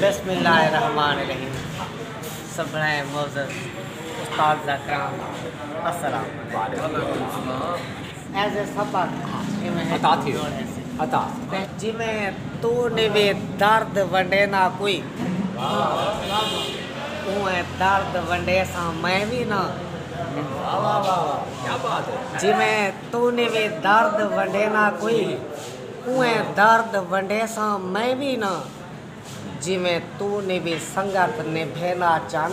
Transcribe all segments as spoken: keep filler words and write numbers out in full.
بسم اللہ الرحمن الرحیم۔ سبھڑائیں معزز استاد ذاکران، السلام علیکم۔ ایز اے سبق ایویں ہک عطا تھی۔ جوڑ ایسے۔ عطا۔ تے جیویں تو نوی درد ونڈینا کوئی، اونویں درد ونڈیساں میں وی نہ۔ واہ واہ واہ واہ، کیا بات ہے۔ جیویں تو نوی درد ونڈینا کوئی، اونویں درد ونڈیساں میں وی نہ۔ جیویں تو نوی سنگت نبھینا چن،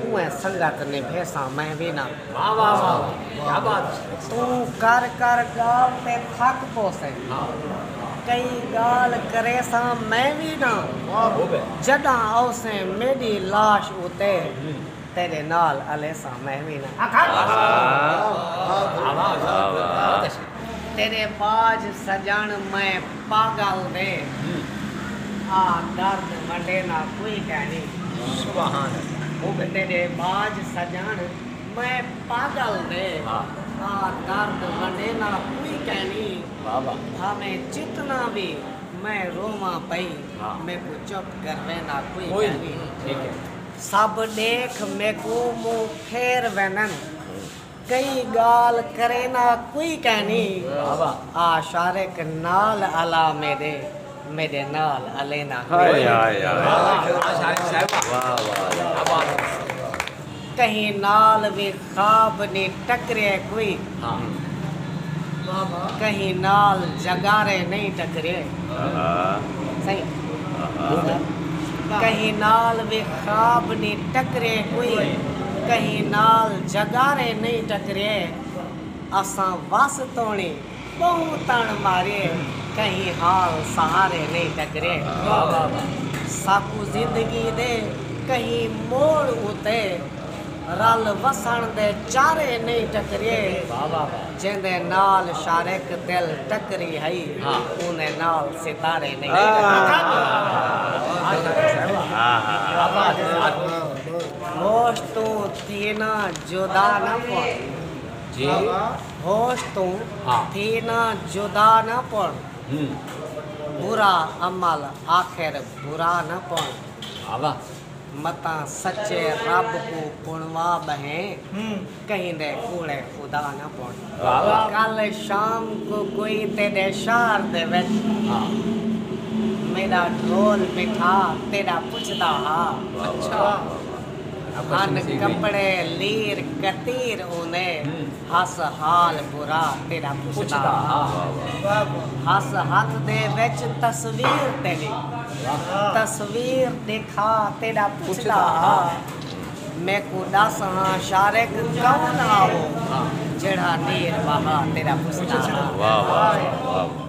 اونویں سنگت نبھیساں میں وی نہ۔ واہ واہ واہ واہ، کیا بات ہے۔ توں کر کر ڳالھ تے تھک پوسیں، کئی ڳالھ کریساں میں وی نہ۔ واہ بھوبے۔ جݙاں اوسیں میݙی لاش اتے، تیݙے نال الیساں میں وی نہ۔ آکھا۔ واہ واہ واہ۔ تیݙے ٻاجھ سڄݨ میں پاڳل دے، آ درد ونڈینا کوئی کائنی۔ سبحان اللہ۔ تیݙے ٻاجھ سڄݨ میں پاڳل دے، ہاں۔ آ درد ونڈینا کوئی کائنی۔ واہ واہ۔ بھاویں جتنا وی میں روواں پئی، ہاں۔ میکوں چپ کروینا کوئی کوئی کائنی۔ نہیں۔ ٹھیک ہے۔ سب ݙیکھ میکوں منہ پھیر ویندن، کئی ڳالھ کرینا کوئی کائنی۔ واہ واہ۔ آ شارق نال الا میݙے، میݙے نال الینا کوئی ہائے، ہائے، ہائے۔ واہ واہ، شارق صاحب۔ واہ واہ۔ کیا بات ہے۔ کہیں نال وی خواب نی ٹکرے کوئی۔ ہاں۔ کہیں نال جڳارے نہیں ٹکرے۔ ہاں۔ صحیح۔ ہاں۔ کہیں نال وی خواب نی ٹکرے کوئی، کہیں نال جڳارے نہیں ٹکرے۔ اساں وس توݨی ٻہوں تݨ مارے، کہیں حال سہارے نہیں ٹکرے۔ واہ واہ واہ۔ ساکوں زندگی دے کہیں موڑ اتے، رل وسݨ دے چارے نہیں ٹکرے۔ واہ واہ واہ۔ جیندے نال شارق دل ٹکری ہئی، ہاں۔ اوندے نال ستارے نہیں ٹکرے۔ ہاں، ہاں۔ ہوش توں تھی نہ جدا نہ پڑ۔ جی۔ ہوش توں، ہاں۔ تھی نہ جدا نہ پڑ۔ ہوں۔ برا عمل آخر برا نہ پڑ۔ واہ واہ۔ متاں سچے رب کوں پݨوا ٻہیں، ہوں۔ کہیں دے کوڑے خدا نہ پڑ۔ واہ واہ۔ کل شام کوں کوئی تیݙے شہر دے وچ، ہاں۔ میݙا ڈھول مٹھا تیݙا پچھدا ہا۔ واہ واہ۔ اچھا۔ ہن کپڑے لیر کتیر اوندے، ہوں۔ ہس حال برا تیݙا پچھدا ہا۔ واہ واہ۔ ہس ہتھ دے وچ تصویر تیݙی، واہ۔ تصویر ݙکھا تیݙا پچھدا ہا۔ میکوں ݙس ہاں شارق کون ہا او، ہاں۔ جیڑھا نیر بہا تیݙا پچھدا ہا۔ واہ واہ واہ واہ۔